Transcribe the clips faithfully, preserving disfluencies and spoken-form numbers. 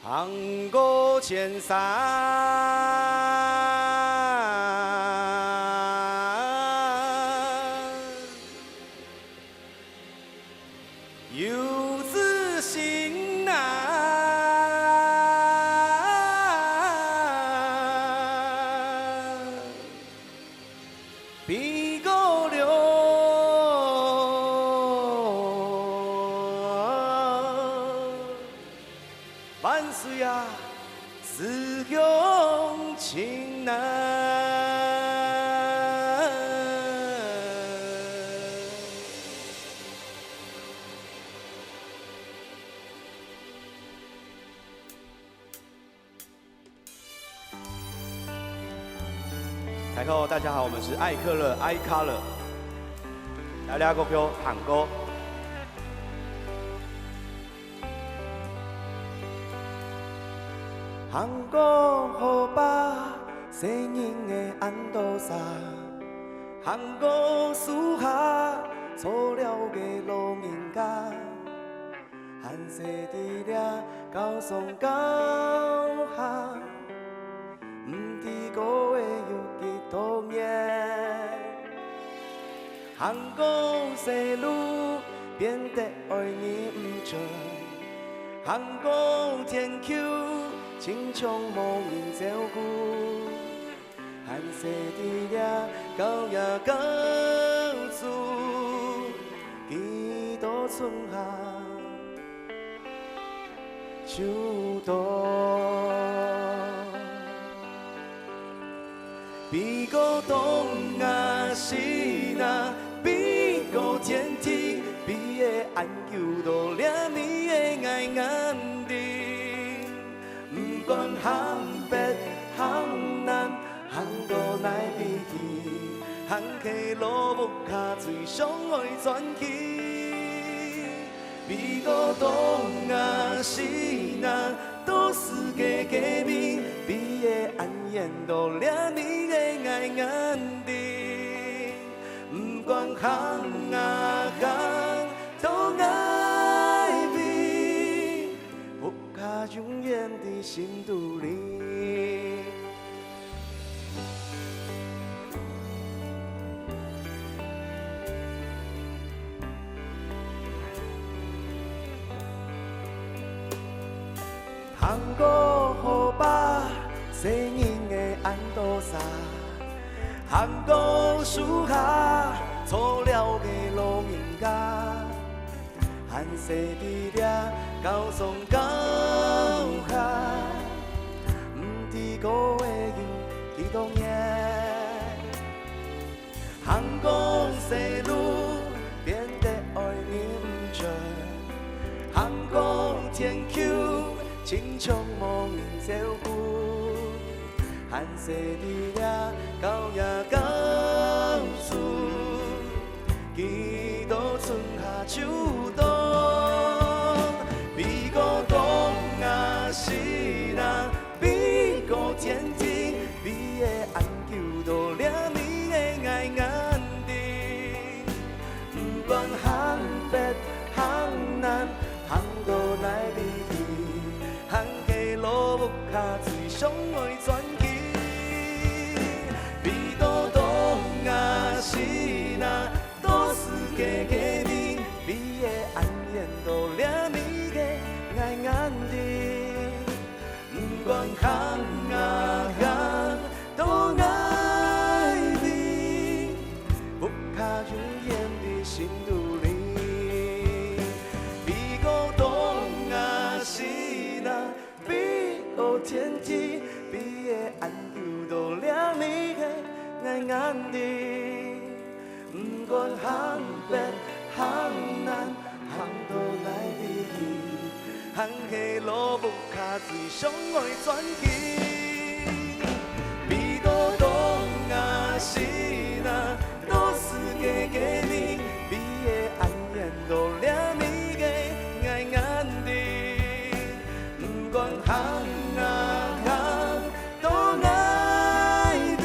行過千山，有志行難。 悲歌流，萬水啊，思鄉情難。 大家好，大家好，我們是艾克勒，Eye Color。來，這首歌，行歌。行過河壩，細人仔恁多儕，行過樹下，坐了个老人家。 還細在這高上高下，毋知過會有幾多年。行過細路，變得愛認真；行過田坵，親像無人照顧。 還細在這搞野搞豬，幾多春夏秋冬。悲歌東啊西啊，悲歌天地，悲个恁久到這味个𠊎眼裡。 毋管行北行南，行到哪位去，行去老屋下最想愛轉去。悲歌東啊西啊，到世界各面，悲个恁遠到這味个𠊎眼裡。毋管行啊行到哪位， 屋下永遠在心肚裡。行過河壩，細人仔恁多儕；行過樹下，坐了个老人家。 還細在這高上高下，毋知過會有幾多年。行過細路，變得愛認真；行過田坵，親像無人照顧。 還細在這搞野搞豬，幾多春夏秋冬。悲歌東啊西啊，悲歌天地，悲个恁久到這味个𠊎眼裡。 毋管行北行南，行到哪位去，行去老屋下最想愛轉去。悲歌東啊西啊，到世界各面，悲个恁遠到這味个𠊎眼裡。 毋管行啊行到哪位，屋下永遠在心肚裡。悲歌東啊西啊，悲歌天地，悲个恁久到這味个𠊎眼裡。 毋管行北行南，行到哪位去，行去老屋下最想愛轉去。悲歌東啊西啊，到世界各面，悲个恁遠到這味个𠊎眼裡。毋管行啊行到哪位，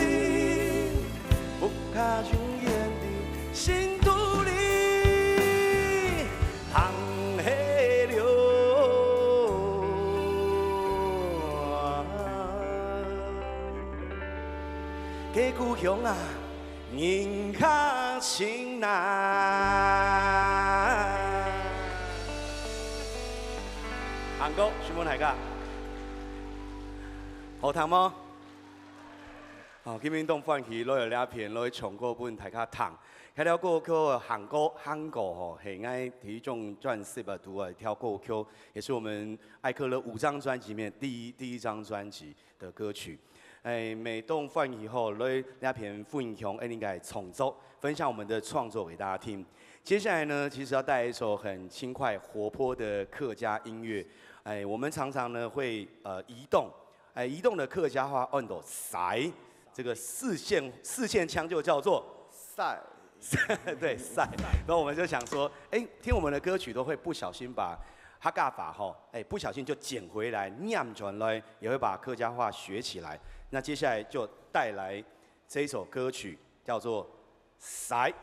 屋下永遠在心肚裡。行下了，故鄉啊，人客情難。行歌，詢問大家，好聽無？好，今晡日當歡喜，來到這片，來唱歌分大家聽。 這條歌曲行歌，行歌吼，係𠊎第一張專輯啊，肚个一條歌曲，也是我們艾克勒五張專輯裡面第一，第一張專輯的歌曲。哎，每當歡喜吼，來這片分享，哎，恁樣个創作，分享我們的創作給大家聽。接下來呢，其實要帶來一首很輕快活潑的客家音樂。哎，我們常常呢會，呃，移動， 哎，移動的客家話安到徙，這個四縣，四縣腔就叫做徙。對，徙。然後我們就想說，哎，聽我們的歌曲都會不小心把客家話吼，哎，不小心就撿回來，念轉來，也會把客家話學起來。那接下來就帶來這一首歌曲，叫做徙。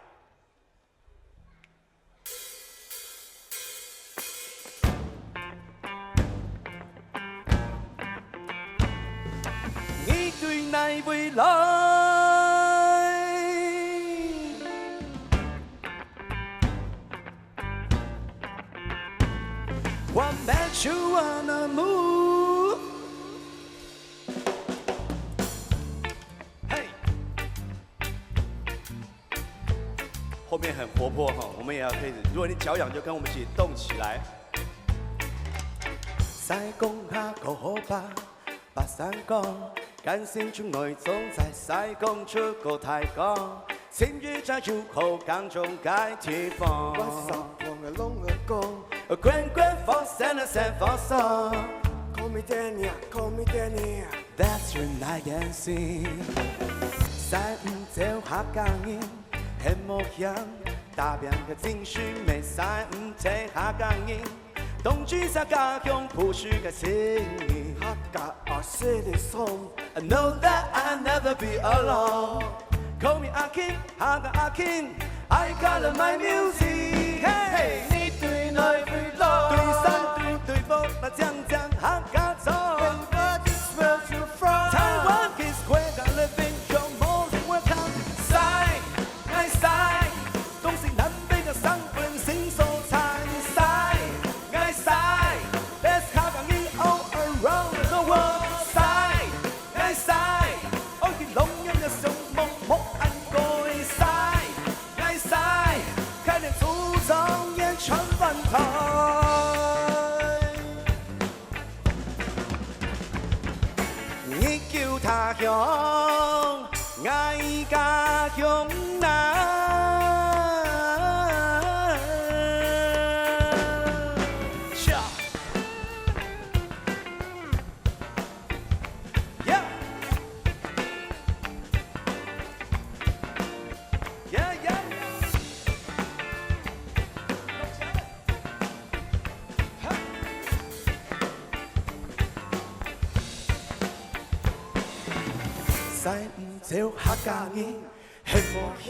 你對哪位來？我乜就話那木。嘿。 後面很活潑哈，我們也要開始。如果你腳癢，就跟我們一起動起來。西貢下過河壩，北山崗，甘心出外走在西貢出過大崗，尋一隻有好耕種个地方。我上往个龍河講，滾滾火山啊，山火山。Call me Daniel, call me Daniel. That's your night dancing。徙毋走客家人，很冒險，打拚个精神，乜徙毋忒客家人。當知自家鄉樸實个情義。客家our city song。I know that I'll never be alone。Call me阿慶，客家阿慶，I gotta my music。嘿，你對哪位來？對山對對屋，那靚靚客家莊。Where this world you from？台灣 is where I living，有無人會看？徙，𠊎徙，東西南北个三分新所在。徙，𠊎徙，let's客家人all around the world。徙，𠊎徙，愛去龍岩个上望，莫恁過。徙，𠊎徙，看見祖宗源傳萬代。 你救他鄉，𠊎家鄉難。Yeah. Yeah, yeah. 徙毋走客家人，很冒險，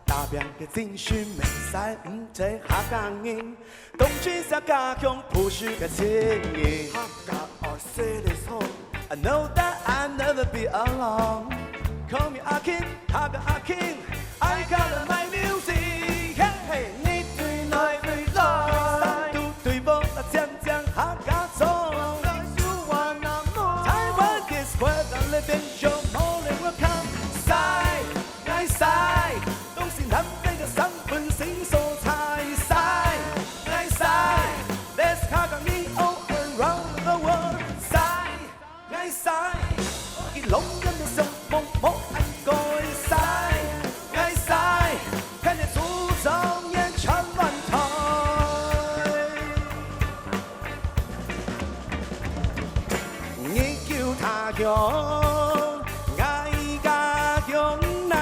打拚个精神，乜徙毋忒客家人，當知自家鄉樸實个情義。客家our city song。I know that I'll never be alone。Call me阿慶，客家阿慶，I gotta my music。嘿嘿，你對哪位來？對山對對屋，那靚靚客家莊。台灣 is where I living，有無人會看？徙，𠊎徙，東西南北个三分新所在。徙，𠊎徙，let's客家人all around the world。徙，𠊎徙，去龍岩个上望，莫恁過。徙，𠊎徙，看見祖宗源傳萬代。 你救他鄉，𠊎家鄉難。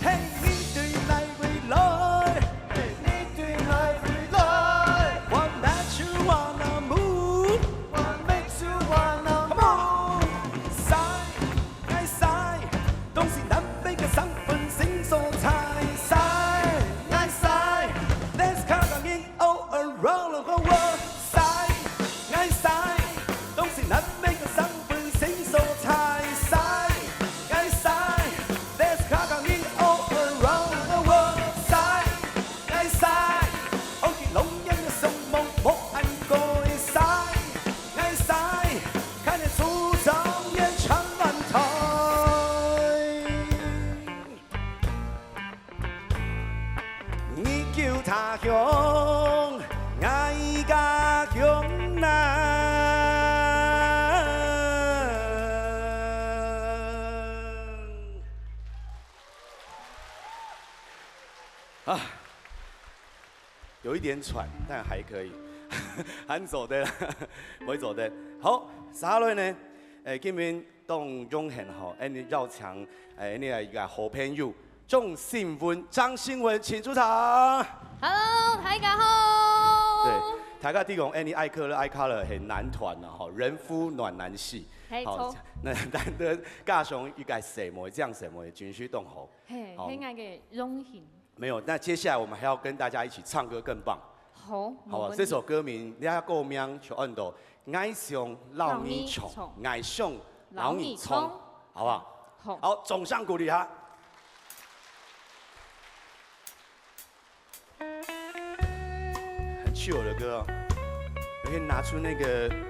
嘿，你對哪位來？嘿，你對哪位來？What makes you wanna move？What makes you wanna move？Come on！徙，𠊎徙，東西南北个三分新所在。徙，𠊎徙，let's客家人all around the world。徙，𠊎徙，東西南鄉，𠊎个鄉啊！啊，有一點喘，但還可以，還做得啦，會做得。好，接下來呢，誒，今日當榮幸吼，恁呢邀請，誒，恁呢一個好朋友， 鍾新文，張新文，請出場。Hello，大家好。對，大家知講，恁呢愛客樂，愛客樂係男團啊，吼，人夫暖男系。係，好，著。那難得加上一個細妹，這樣細妹，情緒當好。係，好。係𠊎个榮幸。沒有，那接下來我們還要跟大家一起唱歌更棒。好，好吧，無問題。這首歌名，你看歌名就安到，𠊎想摎你唱，𠊎想摎你唱，好不好？好。好，掌聲鼓勵哈。 很chill的歌哦，你可以拿出那個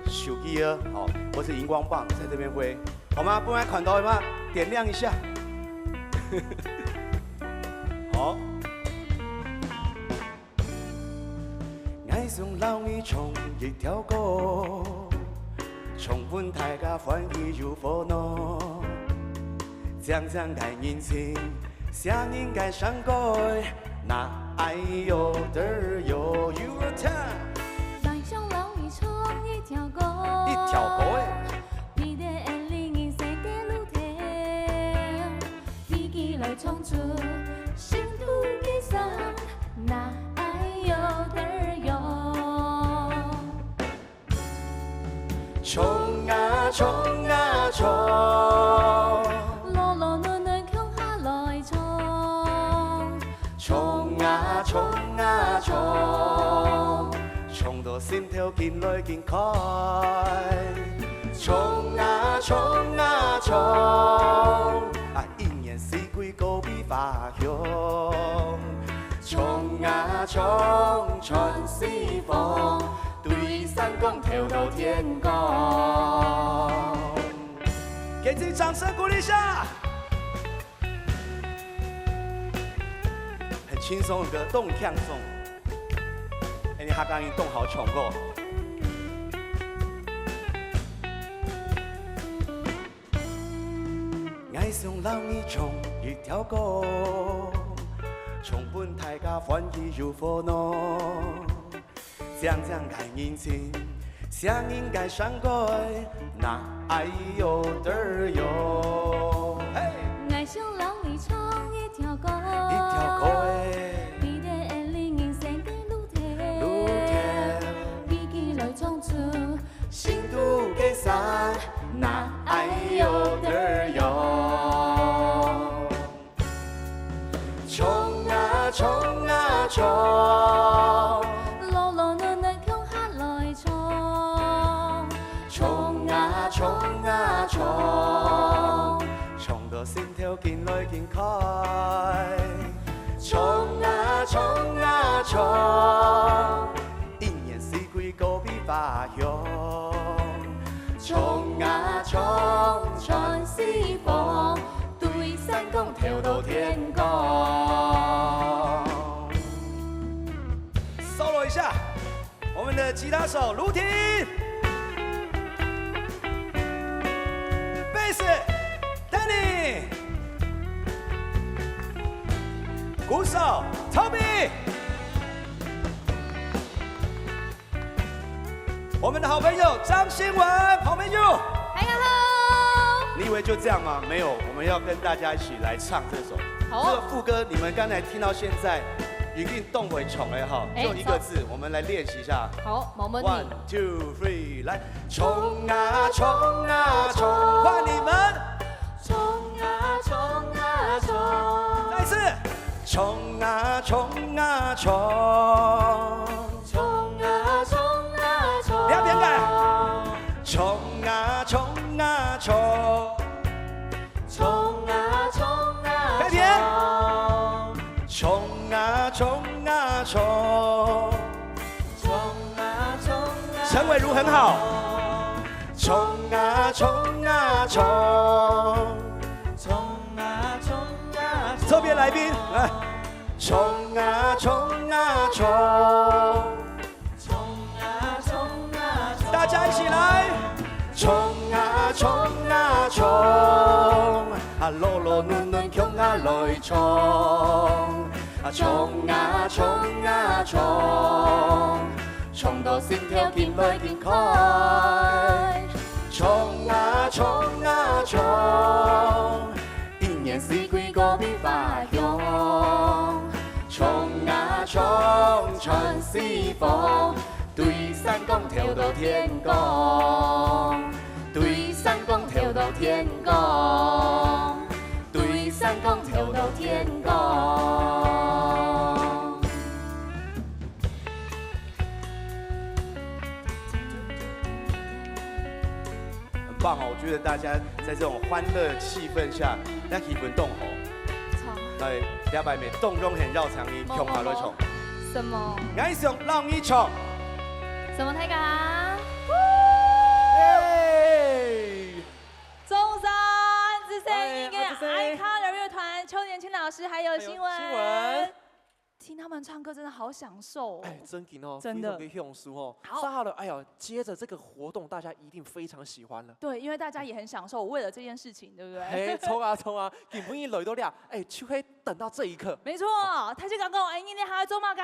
手機啊，好，或是螢光棒在這邊揮，好嗎？不然看到嗎？點亮一下。好。 𠊎想摎你唱一條歌，唱分大家歡喜又和樂。靚靚个人情，寫人个山歌，哪有得有？Your turn。𠊎想摎你唱一條歌，一條歌誒。你的眼裡銀色个路燈，飛起來衝出 心肚个傷，哪有得用？唱啊唱啊唱，勞勞瘰瘰共下來唱。唱啊唱啊唱，唱到心頭緊來緊快。唱啊唱啊唱，啊，一年四 季各比花香。唱啊唱，穿西風，對山崗敨到天光。給自己掌聲鼓勵一下。很輕鬆的歌，動聽送。哎，你客家人動好唱歌。 𠊎想摎你唱一條歌，唱分大家歡喜又和樂。靚靚个人情，寫人个山歌，哪有得用？嘿！𠊎想摎你唱一條歌，一條歌誒。你的眼裡銀色个路燈，路燈，飛起來衝出 心肚个傷，哪有得用？唱啊唱啊唱，勞勞瘰瘰共下來唱。唱啊唱啊唱，唱到心頭緊來緊快。唱啊唱啊唱， 一年四季各比花香。唱啊唱，穿西風，對山崗敨到天光。Solo一下，我們的吉他手盧婷。 貝斯，Danny。鼓手，Tommy。我們的好朋友張新文，好朋友。大家好。你以為就這樣嗎？沒有，我們要跟大家一起來唱這首。好。這個副歌，你們剛才聽到現在，已經動會場了哈，哎，就一個字，走。我們來練習一下。好，無問題。One, two, three，來。 唱啊唱啊唱。換你們。唱啊唱啊唱。再一次。唱啊唱啊唱。唱啊唱啊唱。兩遍來。唱啊唱啊唱。唱啊唱啊唱。再一遍。唱啊唱啊唱。 唱啊唱啊唱。陳偉如很好。唱啊唱啊唱。唱啊唱啊唱。特別來賓，來。衝啊衝啊衝，衝啊衝啊衝。大家一起來，衝啊衝啊衝，啊，躼躼淰淰共下來衝，啊，衝啊衝啊衝，衝到心跳緊來緊快，衝啊衝啊衝。 一年四季各變花香，衝啊衝，穿西服，對山崗跳到天光，對山崗跳到天光，對山崗跳到天光。 很棒哦！我觉得大家在这种欢乐气氛下，那气氛动吼，好。在两百米动中很要强音，共下来唱。什么？爱上让你唱。什么？大家？耶！中山之声音乐，哎，阿之声。I Color 乐团邱年轻老师还有还有新闻。新闻。 听他们唱歌真的好享受哦。哎，真紧哦，真的。非常个享受哦。好。接下来，哎呀，接着这个活动，大家一定非常喜欢了。对，因为大家也很享受，为了这件事情，对不对？嘿，冲啊冲啊，今晡日来到了，哎，就会等到这一刻。没错，大家讲讲，哎，你等下做么个？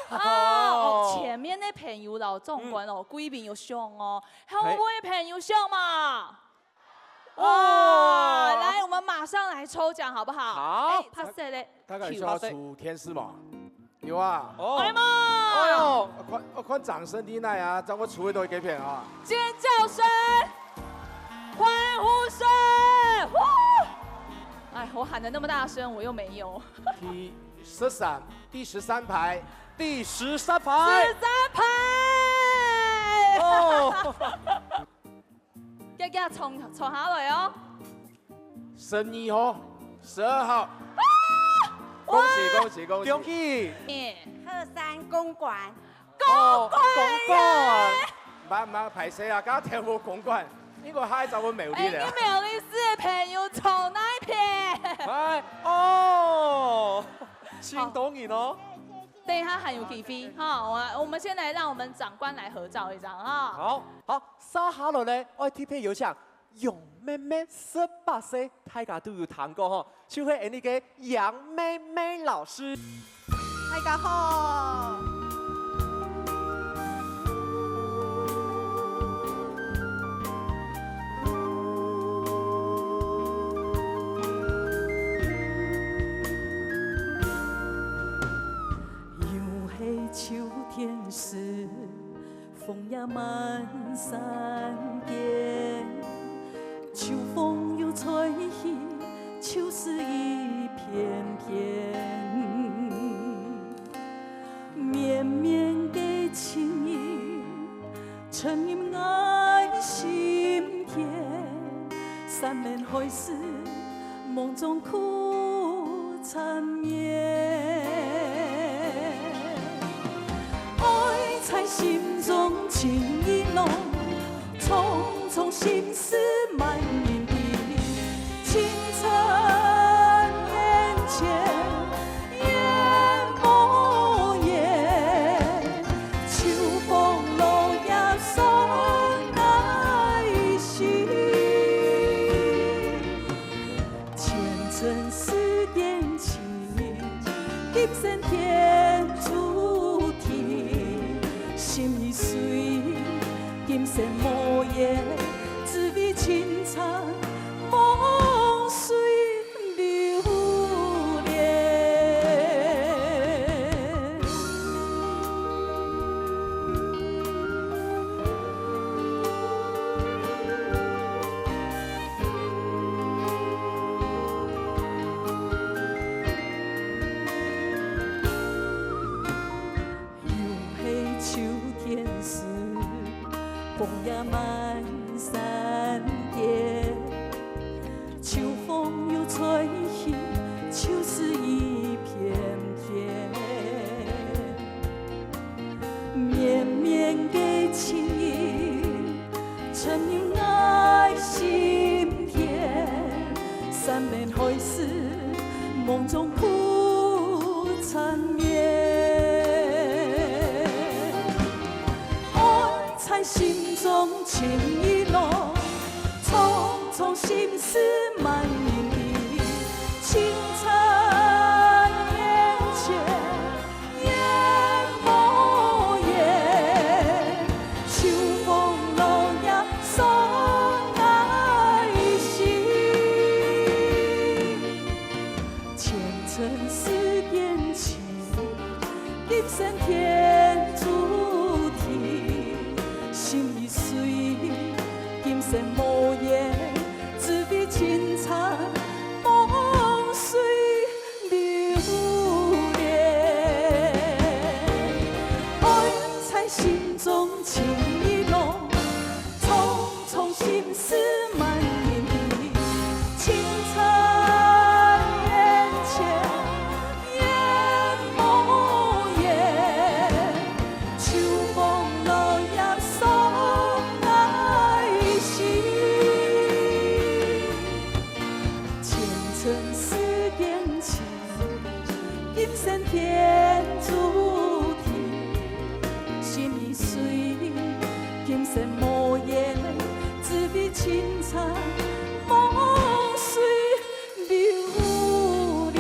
哦，哦，前面的朋友老总管哦，嗯。贵宾有上哦，后尾的朋友上嘛？ 哇，哦。来，我们马上来抽奖，好不好？好。哎，拍谁嘞？大家有需要出天使吗？有啊。哦。哎妈！哎呦。我看，我看掌声的那啊，让我出一多给片啊。尖叫声，欢呼声，哇！哎，我喊得那么大声，我又没有。第十三，第十三排。第十三排。十三排。哦。 遽遽冲，冲下来哦。十二号、十二号。啊！恭喜，哇！恭喜，恭喜！恭喜！嗯。鹤山公馆。哦，公馆耶！公馆。蛮，蛮，歹势啊，刚刚跳过公馆，应该还找我苗栗的啊。哎，你苗栗市的朋友坐哪一片？哎，哦，请等你哦。好。等一下还有机会哈，我，我们先来让我们长官来合照一张哈。好，好。 接下來呢，愛特別邀請楊妹妹十八歲，大家都有聽過吼，就係𠊎等个楊妹妹老師。大家好。又係秋天時， 楓葉滿山間，秋風又吹起，秋思一片片。綿綿个情意，沉入𠊎心田。山盟海誓，夢中苦 纏綿。愛在心中情意濃，重重心事滿人知。清晨眼前煙波煙，秋風落葉送哀思。 前塵世間情，今生天注定。心已碎，今生無緣，只為情長夢碎流連。 又係秋天時，楓葉滿山間。秋風又吹起，秋思一片片。綿綿个情意， 沉入𠊎心田，山盟海誓，夢中苦纏綿。愛在心中尋日落，匆匆心事滿人地，清晨眼前 月無言，秋風落葉送哀思。前塵世間情，今生天注定。心已碎，今生無緣，只為情長夢碎 流連。愛在心中尋日落，匆匆心事滿人地。清晨眼前月無言，秋風落葉送哀思。 前塵世間情，今生天注定。心已碎，今生無緣，只為情長夢碎流連。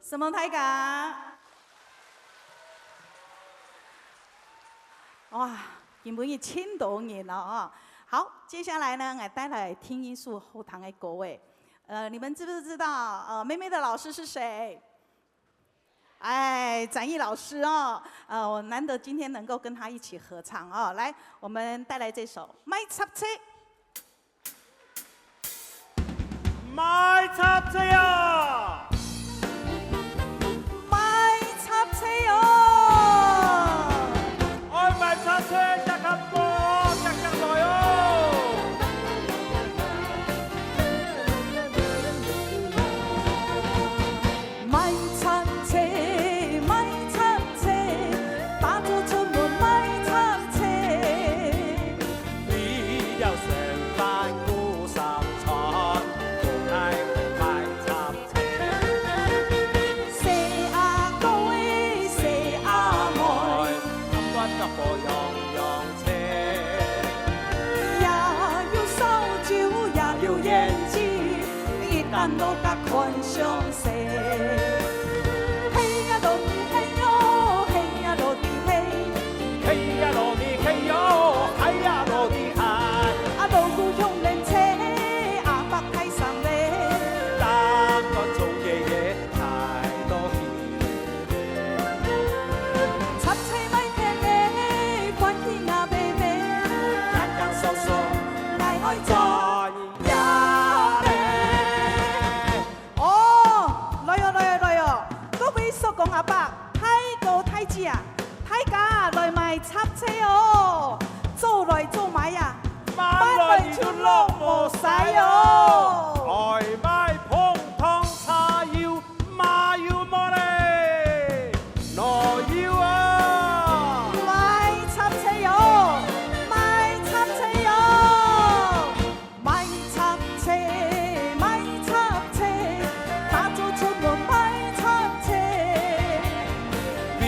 承蒙大家。哇，今晡日盡多人了哦。好，接下來呢，𠊎帶來聽一首好聽的歌誒。呃，你們知不知道，呃，妹妹的老師是誰？哎，展翼老師哦。呃，我難得今天能夠跟她一起合唱哦。來，我們帶來這首《賣插車》。 賣插車啊！賣插車哦！愛賣插車，遽遽來，遽遽來哦！ 賣插車，賣插車，打早出門賣插車。為了生活過三餐，無奈何賣插車。細阿哥仔，細阿妹，暗暗腳步樣樣 車。也有燒酒，也有胭脂，一擔落甲看相勢。嘿呀落地嘿喲，嘿呀落地嘿。嘿呀落地嘿喲，嘿呀落地嘿。啊，鑼鼓響連車，阿伯抬衫尾。擔竿重爺爺， 抬到去。插車賣田仔，歡喜吾伯伯，輕輕鬆鬆，𠊎愛轉夜咧。哦，來哦，來哦，來哦，各位叔公阿伯，大哥大姊啊，大家來賣插車哦，做來做賣啊，慢來就落無晒哦。外賣、膨湯、茶油， 嘛有無咧？哪有啊？賣插車喲，賣插車喲，賣插車，賣插車，打早出門賣插車。為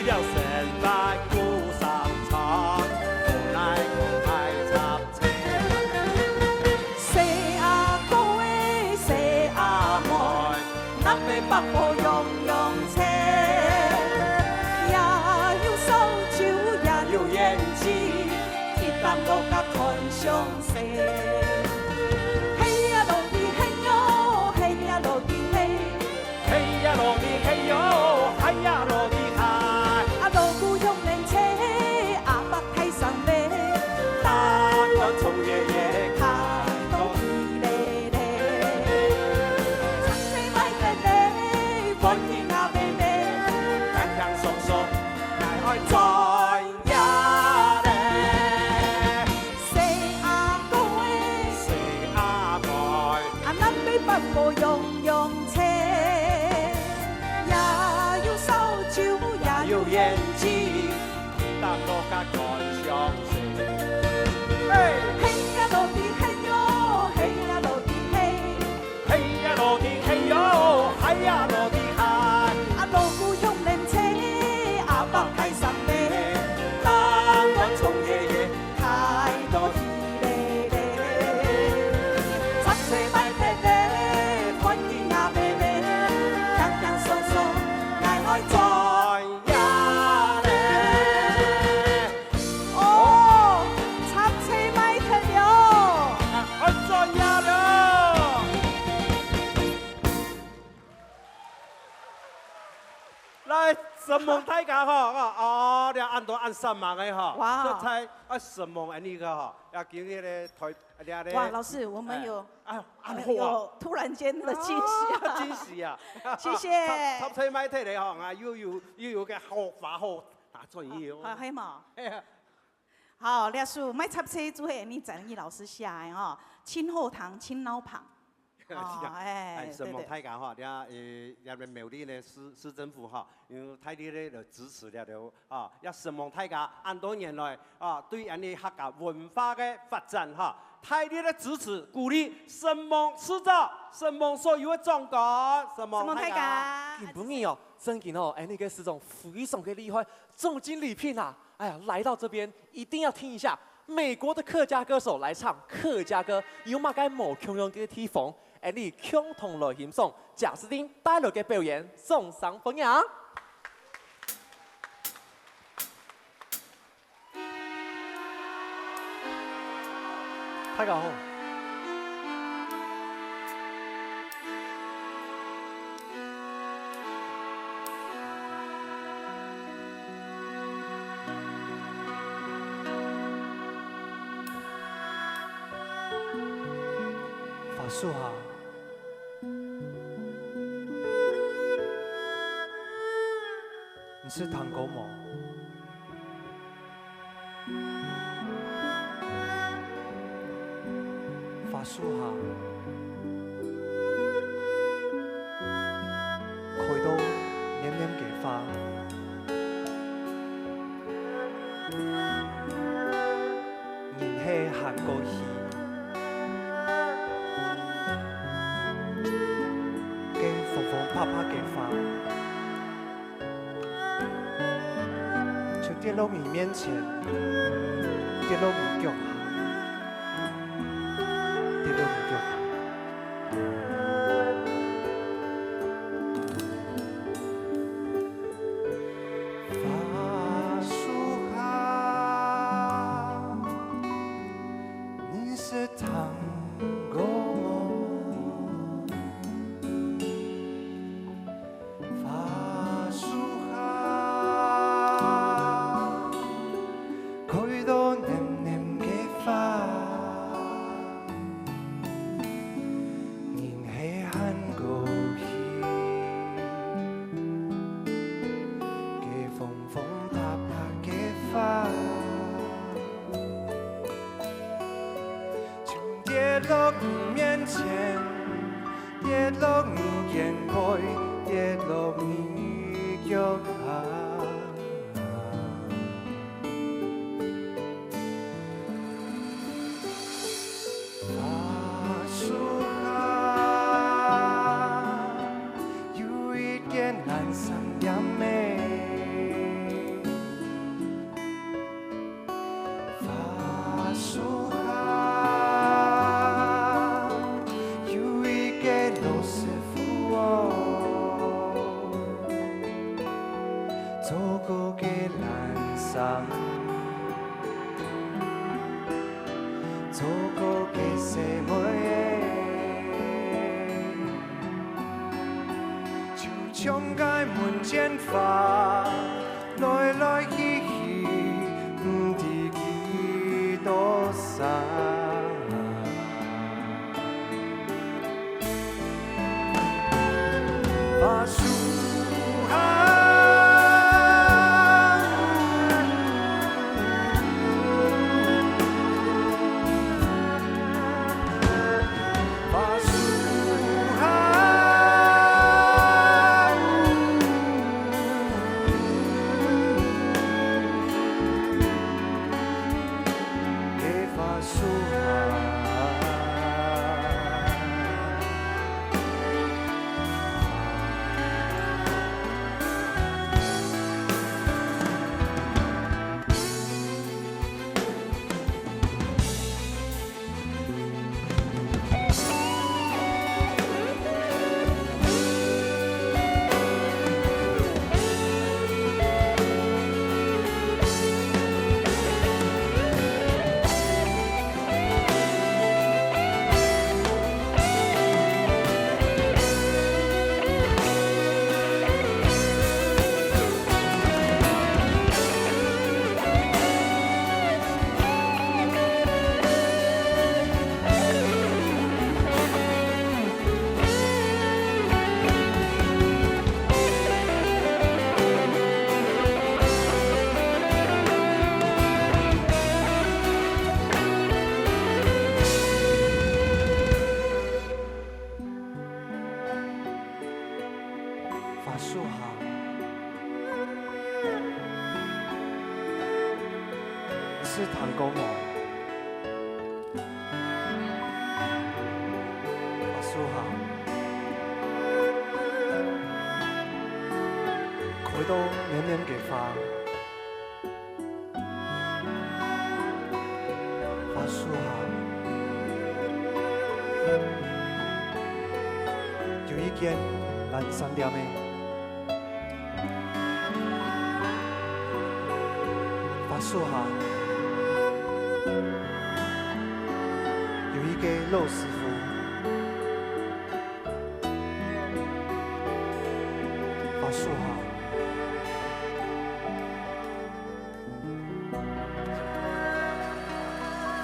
了生活過三餐，無奈何賣插 細阿哥仔，細阿妹，南北北部樣樣車，也有燒酒，也有胭脂，一擔落甲看相勢。嘿呀落地嘿喲，嘿呀落地嘿。 嘿呀落地嘿喲，嘿呀落地嘿。啊，鑼鼓響連車，阿伯抬衫尾。擔竿重爺爺，抬到去咧。火樣樣青，也有燒酒，也有胭脂。打落甲乾相思。嘿！嘿呀落地嘿喲，嘿呀落地嘿。嘿呀落地嘿喲，嘿呀落地嗨。啊，鑼鼓響連青，阿爸開三杯，冷暖總爺爺。 大到起咧咧，插隊買忒咧，歡喜啊咩咩，輕輕鬆鬆，𠊎愛轉呀咧。哦，插隊買忒了。啊，愛轉呀了。 來，承蒙大家吼，哦，哦，這恁多恁煞猛个吼，哇。這才愛承蒙恁呢个吼，也今日个台，這个，哇，老師，我們有，哎，啊，恁好啊。有突然間的驚喜啊。啊，驚喜啊。謝謝。插，插隊買忒咧吼，啊，又有，又有个好花好，啊，轉去哦。好，好，係嘛？嘿啊。好，這首買插隊就係恁呢，展毅老師寫个吼，盡好聽，盡鬧熱。 哦，哎，哎，承蒙大家哈，對，對。這，呃，這个苗栗呢，市，市政府哈，因為大力个來支持這兜啊，也承蒙大家恁多年來啊，對恁呢客家文化个發展哈，大力个支持、鼓勵，承蒙市長，承蒙所有个長官，承蒙大家。承蒙大家。今晡日哦，正經哦，恁呢个市長非常个厲害，總經理品啊，哎呀，來到這邊一定要聽一下。 美國的客家歌手來唱客家歌，有麼个無共樣个地方？𠊎俚共同來欣賞賈斯汀帶來个表演，掌聲歡迎！大家好。 花樹下，你識聽過無？ 花樹下，開到蔫蔫个花，人係行過去，該紅紅白白个花。 就跌落你面前，跌落你腳下，跌落你腳下。花樹下，你識聽過無？ 花樹下，開到蔫蔫个花，人係行過去，該紅紅白白个花。 跌落你面前，跌落你肩背，跌落你腳下。花樹下，有一間藍衫店仔。 花樹下，有一個老師傅哦，做過个藍衫，做過个細妹仔。 像該門前花，來來去去，毋知幾多儕。花樹下，花樹下，是聽過無？法師下，開到綿綿个花。法師下，有一間藍衫店个。 法師下，有一個老師傅。法師下，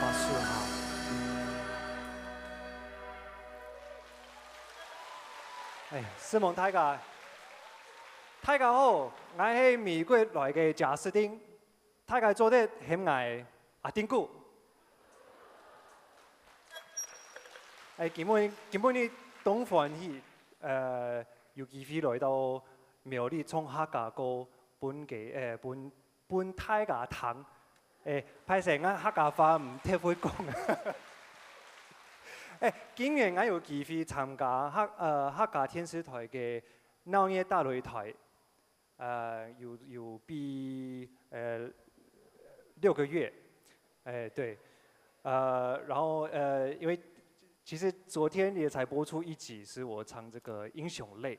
法師下。哎，承蒙大家。 大家好，𠊎係美國來个賈斯汀，大家做得喊𠊎阿丁牯。哎，今晡，今晡日當歡喜，呃，有機會來到苗栗唱客家歌，分个，呃，分，分大家聽。哎，歹勢，𠊎客家話毋忒會講。哎，今年𠊎有機會參加客，呃，客家電視台个鬧熱打擂台， 呃，有，有比，呃，六個月，哎，對，呃，然後，呃，因為其實昨天也才播出一集，是我唱這個英雄淚，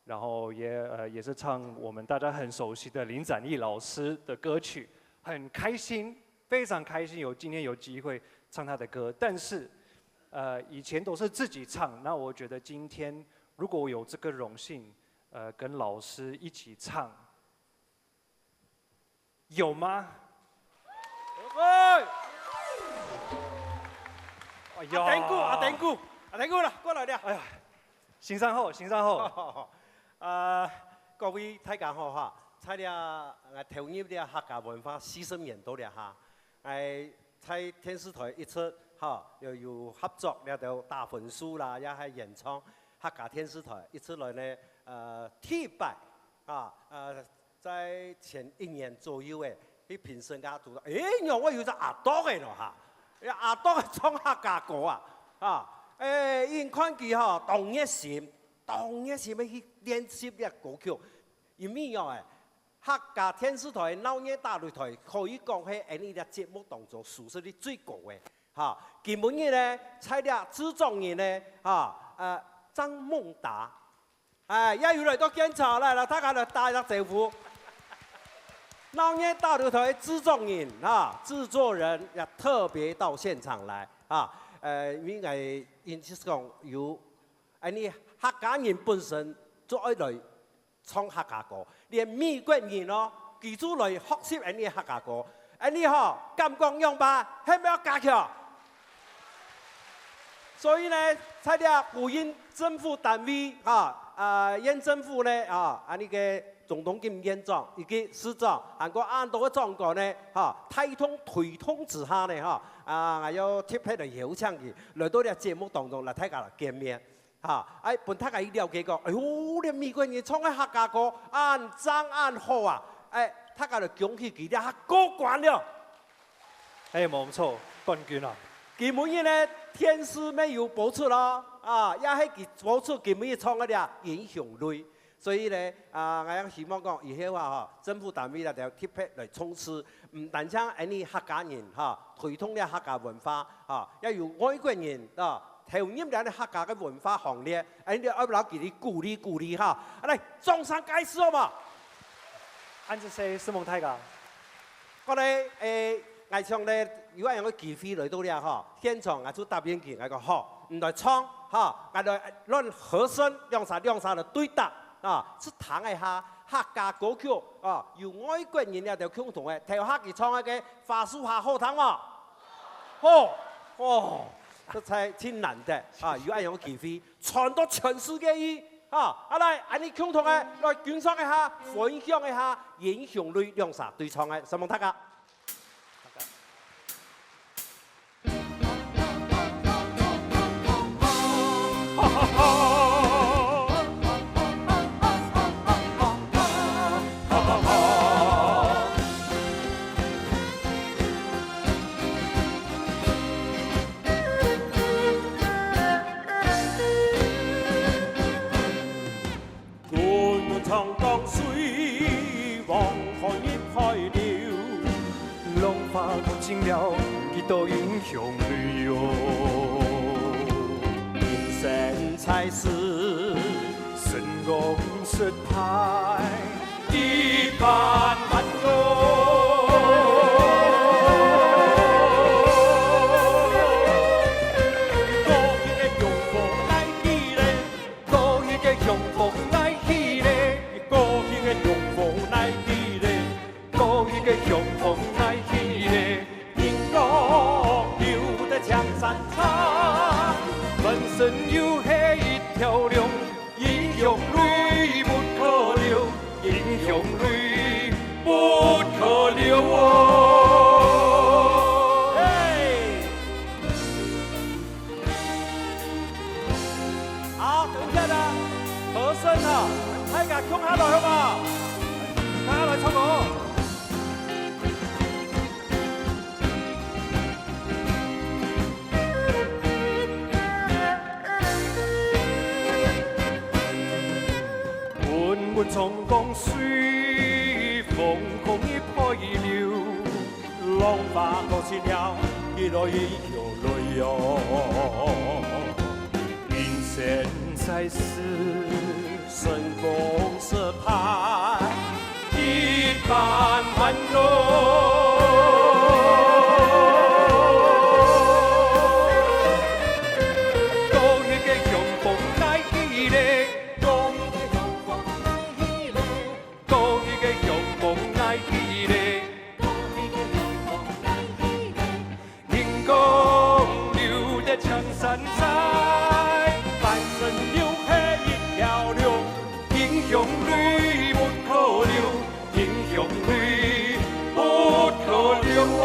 然後也，呃，也是唱我們大家很熟悉的林展翼老師的歌曲，很開心，非常開心有今天有機會唱他的歌，但是，呃，以前都是自己唱，那我覺得今天如果有這個榮幸， 呃，跟老師一起唱，有嗎？喂！哎呀。阿丁牯，阿丁牯，阿丁牯啦，過來了。哎呀，先生好，先生好。呃，各位大家好哈，在這，呃，投入這客家文化四十年多了哈。 哎，在電視台一直，哈，有，有合作這兜打分數啦，也係演唱客家電視台一直來呢，呃，第一擺，啊，呃，在前一年左右誒，去評審个堵著，誒，仰會有隻阿啄仔咯哈，這阿啄仔唱客家歌啊，啊，誒，𠊎看佢吼，當熱心，當熱心个去練習這歌曲，因為仰誒， 客家電視台鬧熱打擂台可以講係𠊎俚這節目當中收視率最高个。哈，今晡日呢，在這製作人呢，哈，呃，張孟達，哎，也有來到現場，來，來，大家來打一個招呼。鬧熱打擂台製作人，哈，製作人也特別到現場來，哈，呃，因為𠊎認識講有，𠊎俚客家人本身就愛來 唱客家歌，連美國人哦，佢就來學習𠊎俚客家歌。𠊎俚吼，感覺仰般？係毋係愛加強？所以呢，在這呼應政府單位，哈，啊，縣政府呢，啊，恁呢个總統金院長以及市長，還過恁多个長官呢，哈，帶動推動之下呢，哈，啊，𠊎要特別來邀請佢來到這節目當中，來大家來見面。 哈，哎，分大家去了解講，哎喲，這美國人唱个客家歌，恁讚恁好啊！哎，大家就恭喜佢這下過關了。哎，無錯，冠軍啊！今晡日呢，電視乜有播出咯，啊，也係佢播出今晡日唱个這英雄淚。所以呢，啊，𠊎也希望講，以後啊，吼，政府單位啊，就特別來重視，毋單淨𠊎俚客家人，哈，推動這客家文化，哈，也有外國人，啊， 投入來个客家个文化行列，恁呢愛摎佢兜鼓勵鼓勵哈。來，掌聲介紹好無？恁仔細，承蒙大家。過來，誒，𠊎想呢，有恁樣个機會來到這吼，現場𠊎就答應佢，𠊎講好，你來唱哈，𠊎來亂和聲，兩儕兩儕來對答啊，試聽一下客家歌曲啊，有外國人這兜共同个，頭下佢唱个花樹下好聽無？ 好，哦，實在真難得啊，有恁樣个機會，傳到全世界去啊！啊來，恁呢共同个來欣賞一下，分享一下英雄淚兩儕對唱个，承蒙大家。失敗一般般咯。過去个雄風來去咧，過去个雄風來去咧，過去个雄風來去咧。 過去个雄風來去咧，人講留得青山在，人生又係一條龍，英雄淚不可流，英雄淚不可流哦。嘿！ 好，等一下啦，和聲啊，大家共下來好無？共下來唱哦。滚滚长江水，黄河入海流。 浪花淘尽了，一浪一浪浪哟。人生在世，成功失败，一般般咯。過去个雄风来去咧，過去个雄风来去咧。 過去个雄風來去咧，過去个雄風來去咧。人講留得青山在，半生又係一條路，英雄淚不可流，英雄淚不可流哦。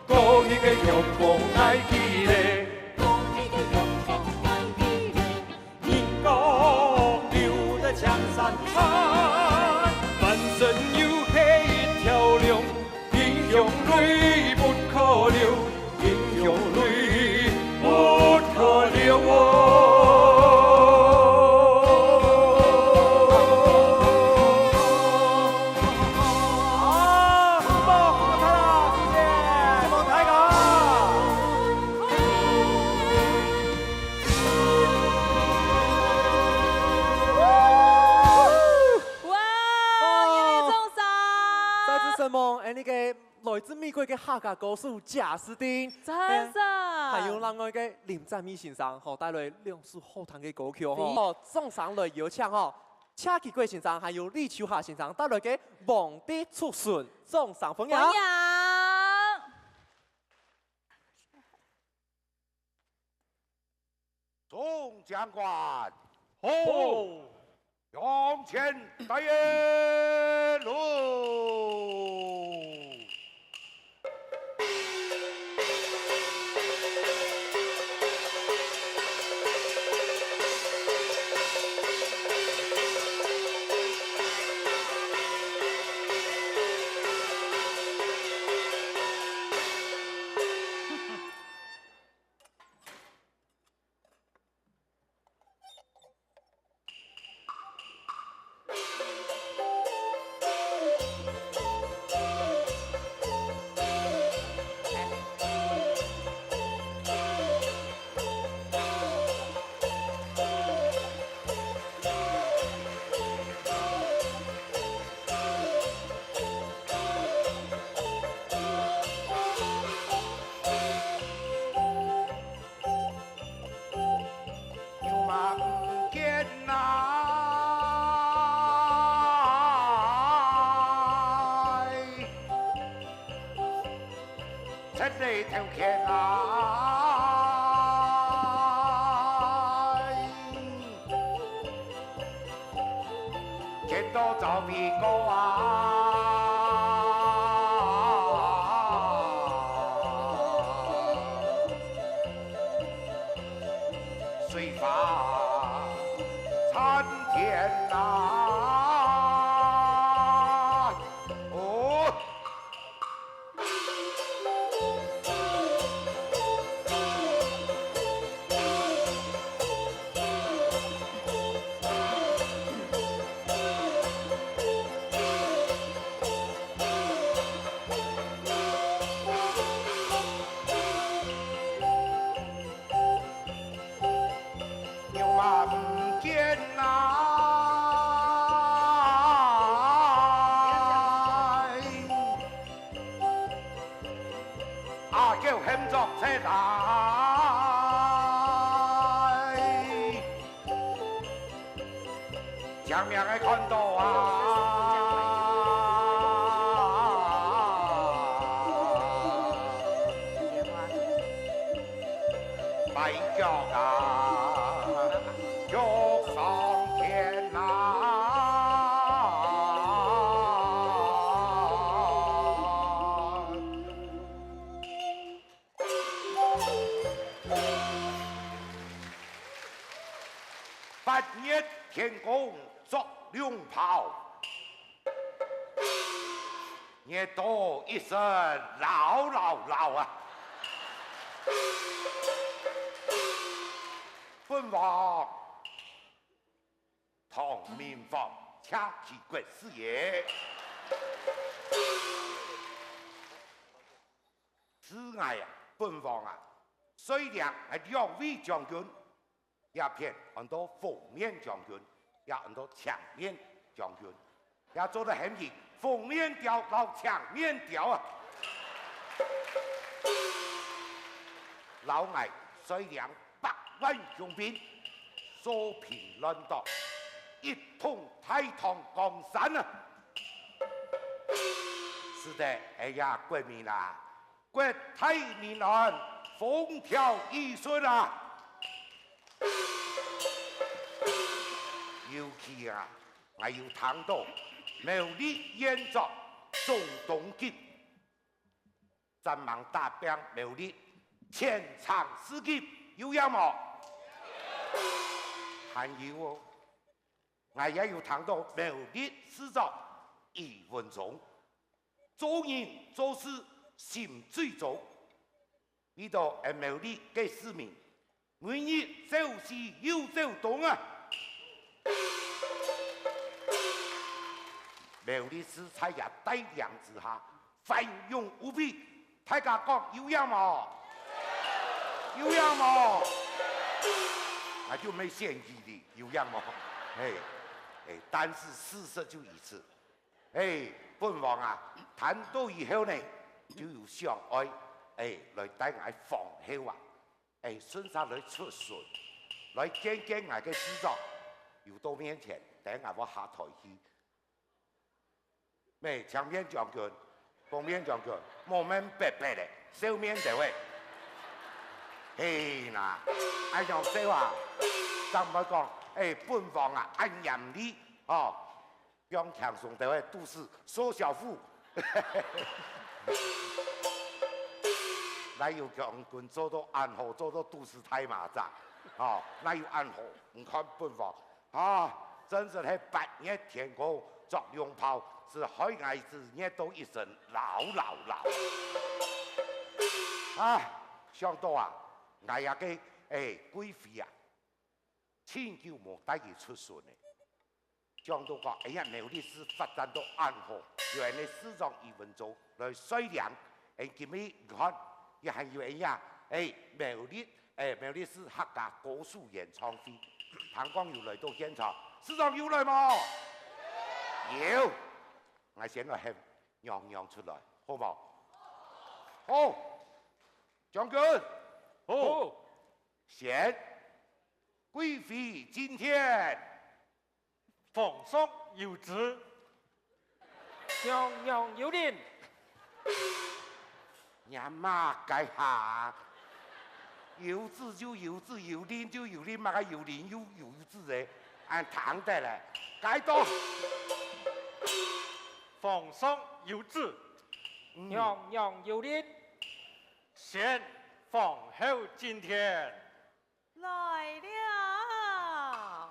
過去个雄風來去咧，過去个雄風來去咧。人講留得青山在，半生又係一條路，英雄淚不可流，英雄淚不可流哦。好，好，好，好，謝謝，謝謝大家。 哇，哦，一鳴眾賞！再次承蒙𠊎俚个來自美國个客家歌手賈斯汀，真的。還有另外个林展美先生吼，帶來兩首好聽个歌曲吼。好，掌聲來有請吼，謝啟貴先生，還有李秋霞先生帶來个《皇帝出巡》，掌聲歡迎。歡迎。 眾將官，好，向前帶路。牛馬毋見來，赤佬頭牽來。 見到趙皮哥啊，水花天哪！哦！牛馬毋見啦！阿狗喊著賊來！青盲个看著啊！擺腳啊，腳上天啊！ 八月天公著龍袍，熱到一身老老老啊！本王唐明皇謝其國師也。 是𠊎啊，本王啊，率領𠊎兩位將軍，這片安到紅面將軍，也安到青面將軍，也做得喊佢紅面鳥摎青面鳥啊！摎𠊎率領百萬雄兵，掃平亂黨，一統大唐江山啊！使得𠊎呀國民啊， 國泰民安，風調雨順啊！尤其啊，𠊎有聽著苗栗縣長宋東菁，專門打拚苗栗，前程似錦，有影無？還有哦，𠊎也有聽著苗栗市長余文忠， 做人做事心最忠，為著𠊎苗栗个市民，每日朝思又朝想啊！苗栗市在佢帶領之下，繁榮無比。大家講有影無？有影無？𠊎就毋會選佢哩，有影無？嘿，嘿，但是事實就如此。 欸，本王啊，聽著以後呢，就有想愛，欸，來帶𠊎皇后啊，欸，順續來出巡，來見見𠊎个市長，有到面前，等𠊎會下台去。欸，青面將軍，紅面將軍，無面白白咧，笑面兜仔。嘿吶，恁樣笑啊，正毋會講，欸，本王啊，恁嚴厲，吼。 放輕鬆兜仔肚屎縮小腹。哪有將軍做到恁好，做到肚屎大麻雀？吼，哪有恁好？你看本王，啊，真實係八月天公著龍袍，係害𠊎係熱到一身老老老。啊，想著啊，𠊎這个，欸，貴妃啊， 盡久無帶佢出巡咧。想著講，哎呀，苗栗市發展到恁好，有𠊎个市長余文忠來率領，欸，今晡日你看，佢還有哎呀，欸，苗栗，欸，苗栗市客家歌手演唱會，聽講有來到現場，市長有來無？有，𠊎先來喊娘娘出來，好無？好，將軍，好。 先，貴妃進殿。皇上有旨。娘娘有令。你麼个哈？有旨就有旨，有令就有令，麼个有令又有旨咧？恁聽得咧？該到。皇上有旨。嗯。娘娘有令。 宣皇后进殿。来了。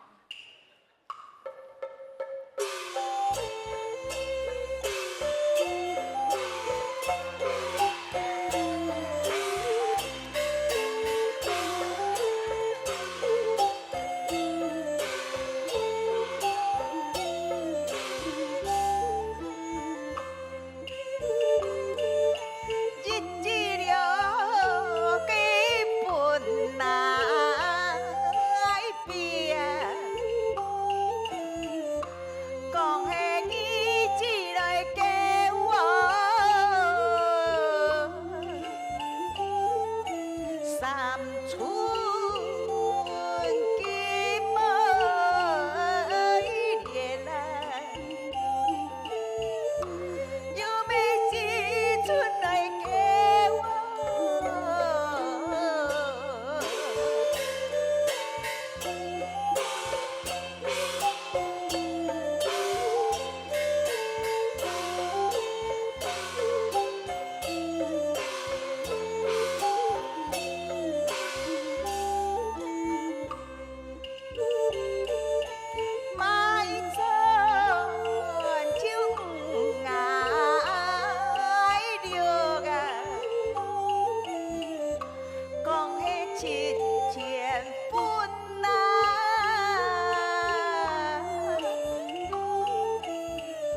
七千分啊，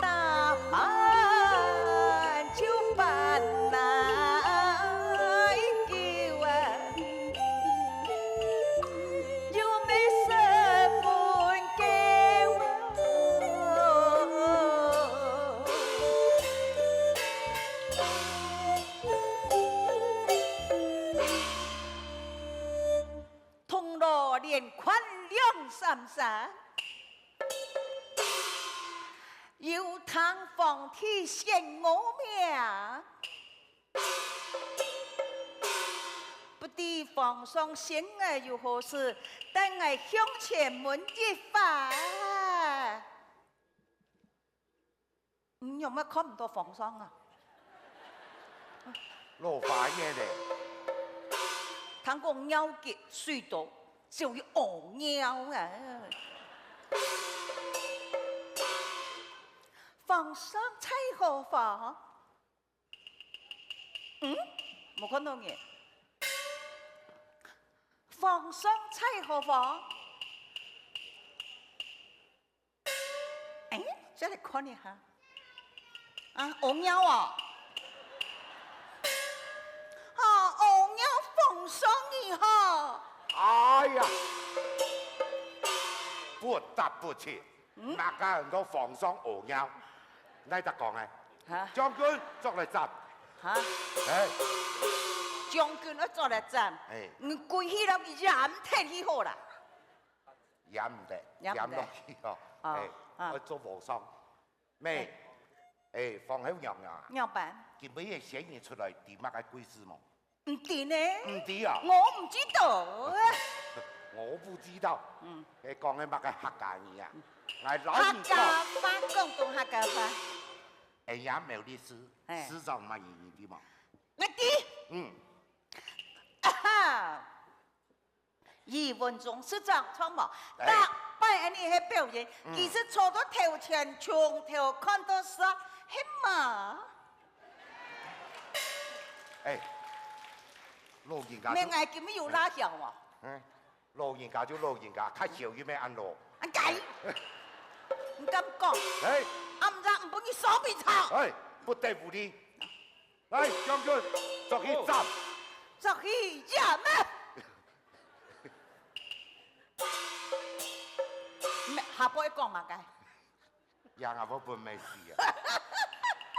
打扮就扮哪久啊，又没十分够啊。 铜鑼连環兩三聲，又聽皇帝喊我名。不知皇上心意有何事，待𠊎向前問一番。 你仰會看毋到皇上啊？老花眼咧。聽講尿急水多，就會屙尿啊。皇上在何方？嗯？無看到你。皇上在何方？ 哎，再來看一下。啊，屙尿哦。哦，屙尿皇上你好。哎呀，不得不提，嗯？哪个人到皇上屙尿？哪得講哎？哈？將軍捉來斬。哈？哎。將軍愛捉來斬？哎。你跪起來，佢掩忒去好啦。 掩毋得，掩毋得。掩落去哦。哦，哎，啊。愛做和尚。妹，哎。哎，皇后娘娘啊，仰般？今晡日仙人出來，知麼个貴事無？毋知呢。毋知啊？我毋知道。我不知道。嗯。哎，講个麼个客家語啊？嗯。𠊎摎你講。客家話，廣東客家話。哎呀，苗栗市，哎。市長麼人你知無？𠊎知。嗯。啊哈！ 余文忠市長著無？哎。逐擺恁呢去表演，嗯。佢就坐到頭前，從頭看到煞，係無？哎，老人家就，免，𠊎今日有拉曉無？哎，老人家就老人家，較少又免恁老。恁該，你敢講？哎。啊，毋然毋分你上面坐。哎，不得無禮。 來，將軍，捉去斬。哦。捉去斬啊！咩，下背講麼个？贏啊，𠊎分妹死啊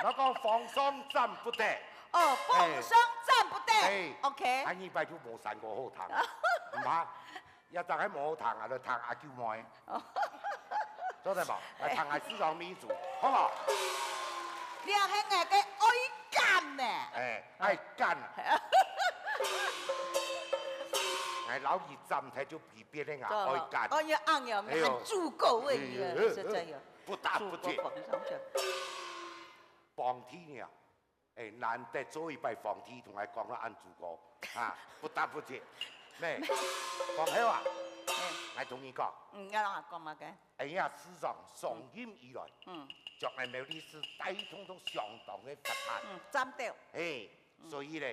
！𠊎講皇上斬不得。哦，皇上斬不得。哎。OK。恁呢擺就無山歌好聽，毋怕。 這隻係無好聽啊，來聽阿舅妹。哦。做得無？來聽𠊎市長面子，好無？這係𠊎个愛粄呢。哎，愛粄啊。哎。𠊎摎佢斬忒就比別人啊，做得無？愛粄。哦，你恁樣，哎喲。還足夠个，你啊，哎，實在有。不打不接。足夠皇上去。皇帝呢？ 哎，難得做一擺皇帝同𠊎講到恁足夠，啊，不打不接。咩，皇后啊，哎。𠊎同你講，嗯，你愛同𠊎講麼个？哎呀，市長上任以來，嗯。將𠊎苗栗市帶動到相當个發達。嗯，讚到。哎，嗯。所以呢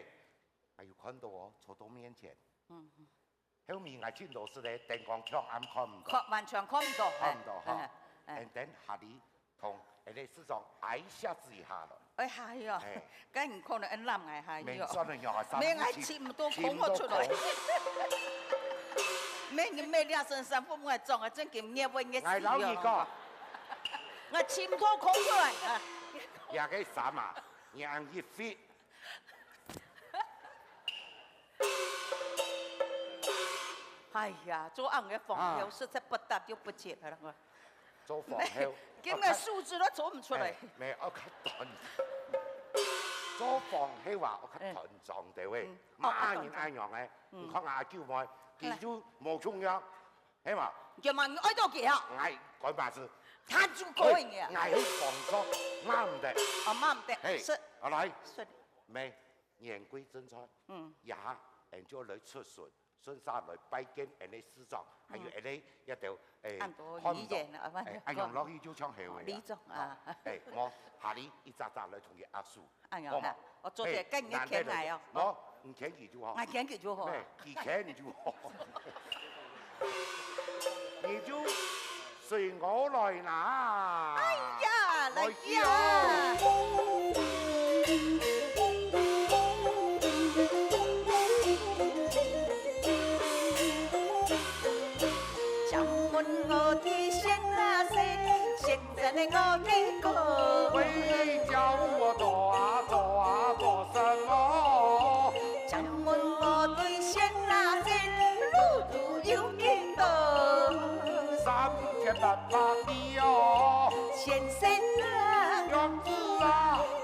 ，𠊎有看到哦，坐到面前。嗯，嗯。 後面𠊎盡多時咧，燈光強暗看毋到。看，完全看毋到，看毋到哈。哎，哎，哎。And then下裡同𠊎个市長挨下子一下咯。哎，係哦。哎。該你可能恁攬𠊎下去哦。免轉了，讓𠊎三步七，免，𠊎尋毋到空好出來。尋毋到空。免，你免這身衫褲，𠊎著啊，正經熱會熱死哦。𠊎摎你講。𠊎尋毋到空出來啊。這個衫啊，你恁一fit， 哎呀，做恁个皇后，啊。實在不得又不接了。做皇后，今个手指都做毋出來。哎，無，愛較短。做皇后啊，愛較短長條个。嗯。哦，麼人恁樣个？嗯。你看阿舅妹，佢就無重要，係嘛？就嘛，你愛到幾號？哎，管把子。他就可以啊。哎，哎，皇上，罵毋得。哦，罵毋得，嘿，是。好，來。是。無， 言歸正傳，嗯。也，嗯，就來出巡，順續來拜見𠊎个市長，還有𠊎个一兜，誒，恁多議員啊，看到，誒，恁樣落去就像後尾啊。里長啊。誒，無，下裡一隻隻來同佢握手，恁樣哈，好無？𠊎做得跟你牽來哦。誒，難得來，無，你牽佢就好。𠊎牽佢就好啊。對，佢牽你就好。你就隨我來拿。哎呀，來呀！來呀！ 请问我的仙啊仙，仙人的我的哥。喂，叫我做啊做啊做什么？请问我的仙啊仙，路途有几多？三千八百里哦。仙仙啊，杨子啊，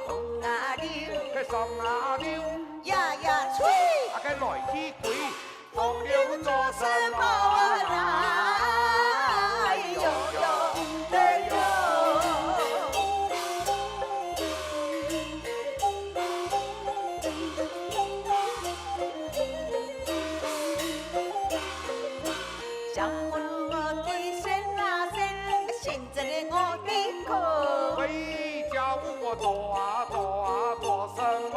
风啊流，嘿，霜啊流，夜夜吹。啊，个来去归。 风流做什么啦？哎呦呦，哎呦。想问我的仙啊仙，仙人的我的哥。喂，叫我做啊做啊做什么？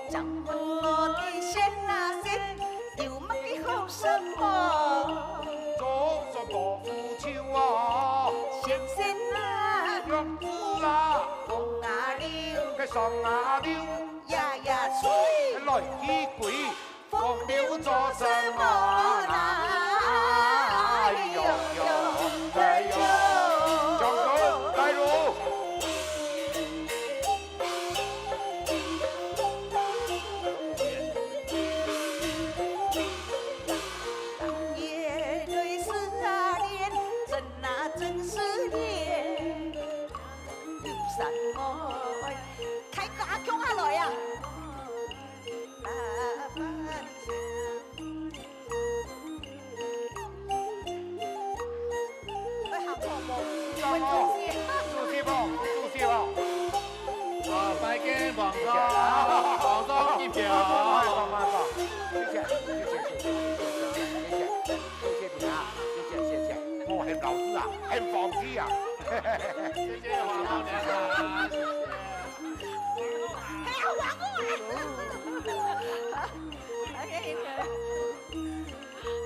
想问我的仙啊仙， 有么个好什么？做什么不求啊？仙仙啊，杨子啊，风啊流，个霜啊流，夜夜吹。来去归，风流做什么啦？哎呦呦，哎呦，将军，来喽！ 开个阿强阿来啊！会合唱无？会唱歌？注意无？注意无？啊，拜见皇上，皇上敬酒。慢慢放，谢谢，谢谢，谢谢，谢谢，谢谢你啊，谢谢，谢谢。我很老实啊，很放心啊。谢谢皇后娘娘。还要还我啊！OK。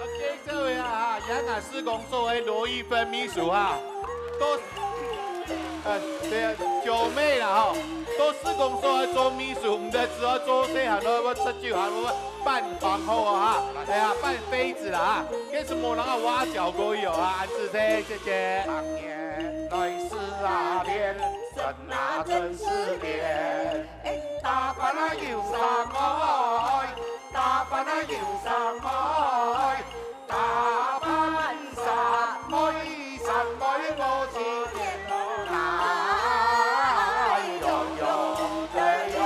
OK，各位啊，杨乃师公所的罗玉芬秘书啊，都，呃，对啊，九妹啦吼，都师公所的做秘书，毋得只好做事，还要出去，还要扮皇后啊，哎呀，扮妃子啦啊，这是无人啊挖角过有啊，安子妹，谢谢。当年来是啊练，真啊真是练，打扮啊有啥么？ 打扮啊有三妹，打扮三妹，三妹我是天后啦。哎呦呦，哎呦。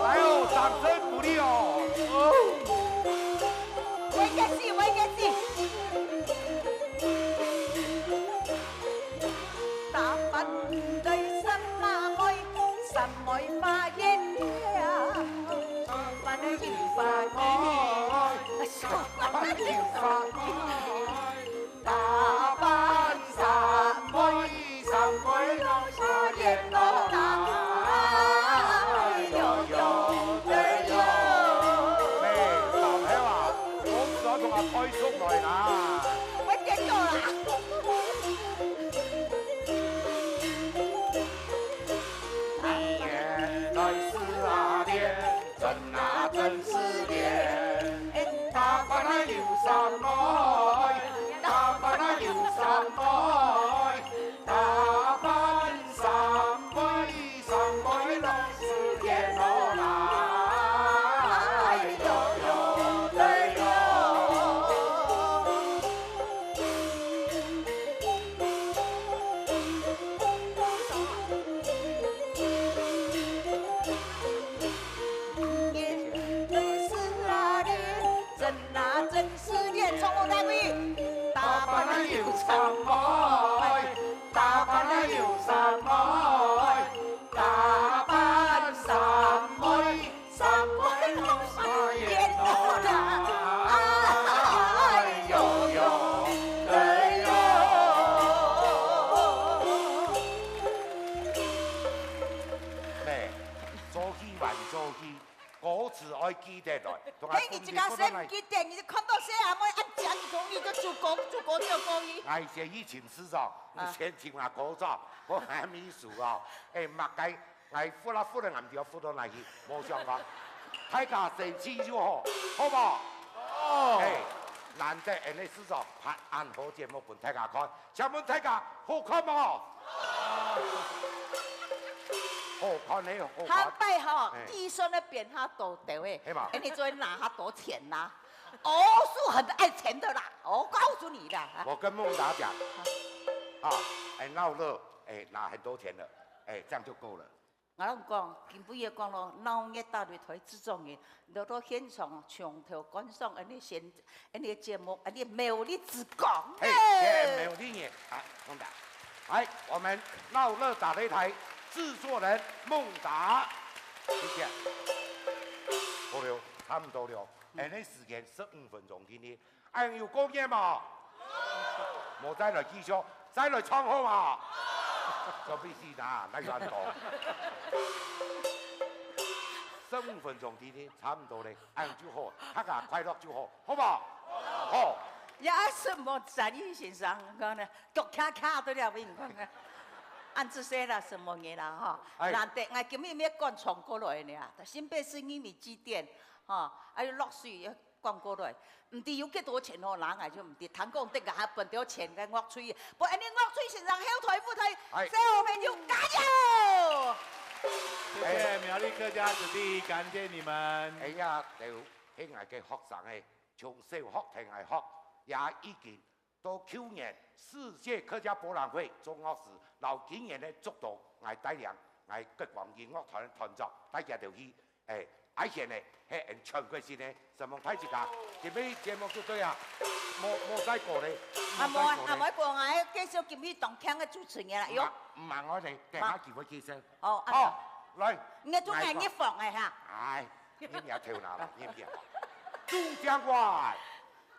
哎呦，掌声鼓励哦。哦。我也是，我也是。 打扮得三妹，三妹发现了，打扮得又发现，打扮得又发现，打扮三妹，三妹我发现了啦。哎呦呦，哎呦。哎，上海话，我主要同阿开出来啦。我跌倒啦。 你也来是啊练，真啊真是练。打扮啊有三妹，打扮啊有三妹，打扮三妹，三妹老是天后啦。哎呦呦，哎呦。 真啊真是练，从头到尾。打扮啊有三妹，打扮啊有三妹，打扮三妹，三妹老是天后啦。哎呦呦，哎呦。妹，做戏还做戏，自愛記得來，同𠊎嘿，你自家先毋記得，你看到細阿妹恁靚，你講你就做歌，做歌就可以。𠊎先去尋市長，啊。先尋阿科長，𠊎還沒數哦。哎，麼个，𠊎忽啦忽啦，俺就要忽到哪去，無相干。大家生趣就好，好無？好。哎，難得恁呢市長拍恁好節目分大家看，請問大家好看無？好看呢，好看。下擺吼，哎。預算个變較多兜誒，係嘛？恁呢就會拿較多錢啦。 哦，是很愛錢的啦，我告訴你的。我跟孟達講，啊，哎，鬧熱，哎，拿很多錢了，哎，這樣就夠了。我摎你講，今晡日講咯，鬧熱打擂台製作人，你到現場從頭觀賞恁呢現，恁呢節目，恁呢美麗之光。嘿，嘿，美麗耶，啊，孟達。來，我們鬧熱打擂台製作人孟達，謝謝。好了，差不多了。 恁呢時間十五分鐘定定，恁有夠熱無？無再來繼續，再來唱好無？準備死啦，哪有恁多？十五分鐘定定，差不多咧，恁就好，大家快樂就好，好無？好。也什麼展翼先生講呢，腳卡卡都了，我跟你講啊。恁仔細啦，什麼人啦，吼。哎。難得，𠊎今日也趕唱過來呢，新北市人民祭典，吼，還有落水， 趕過來，毋知有幾多錢吼，拿來就毋知。聽講得个還分到錢个樂隊，分恁呢樂隊先生後台舞台，哎。小朋友加油！謝謝苗栗客家子弟，感謝你們。哎呀，就係𠊎个學生誒，從小學聽𠊎學，也已經到舊年世界客家博覽會做樂師，摎今年个竹東，𠊎帶領𠊎國光音樂團團長帶佢兜去 哎，阿賢呢，係全國性呢，承蒙大自家，今晡日節目就對啊，無無再過咧，啊，無啊，無再過咧。啊，無講啊，繼續今晡日當慶个主持人啦，喲。毋毋，我呢，等下機會介紹。哦，啊，好，來，你愛做𠊎个日訪个哈？哎，你毋要偷懶啦，你毋要。主講官，好。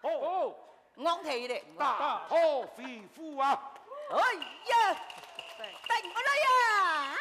好。 戇忒咧。大刀闊斧啊！哎呀，等我來呀！